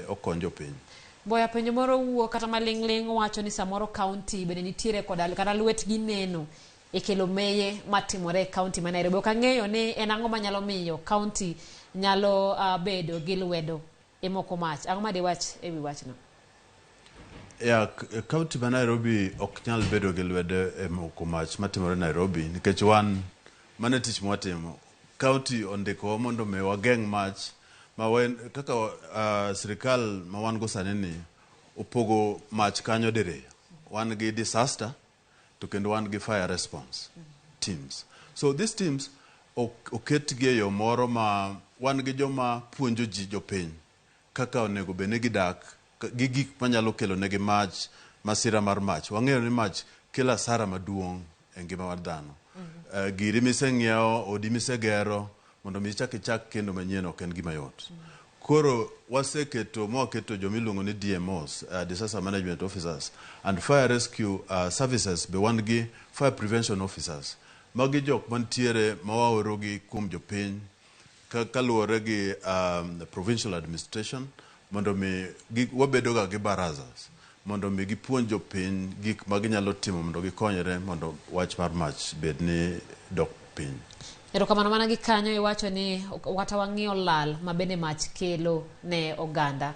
okony jopiny. Boya penjo moro wuok kata maling'ling' wacho ni samoro county bende nitiere koda kata lwetgi neno e kelo meye matimore e county ma Nairobi. Ok ang'eyo ni en ang'o manyalo miyo county nyalo bedo gi lwedo e moko mach. Ang'o ma diwach e wi wachno? Ya, county ma Nairobi ok nyal bedo gi lwedo e moko mach matimore Nairobi nikech wan mano e tich mwatimo. County ondikowa mondo mi wageng' mach ma wen, kaka sirikal ma wan go sani ni opogo mach kanyo diriyo. Wan gi disaster to kendo wan gi fire response teams. So these teams oketgi e yo moro ma wan gi joma puonjo ji jopiny kaka onego bed ni gidak gi gik manyalo kelo negi mach, masira mar mach. Wang'eyo ni mach kelo asara maduong' e ngima mar dhano. Giri miseng'iewo, odi misegero, mondo mi ichak ichak kendo manyien ok en gima yot. Koro waseketo mwaketo joma iluongo ni DMOs, Disaster Management Officers, and Fire Rescue Services be wan gi Fire Prevention Officers. Magi jok mantiere ma waoro gi kuom jopiny kaluwore gi provincial administration mondo mi wabedo ga gi barazas mondo mi gipuonj jopiny gik ma ginyalo timo mondo gikonyre mondo wach mar mach bed ni dok piny. Erokamano mana gi kanyo iwacho ni kata wang'iyo lal ma bende mach kelo ne oganda.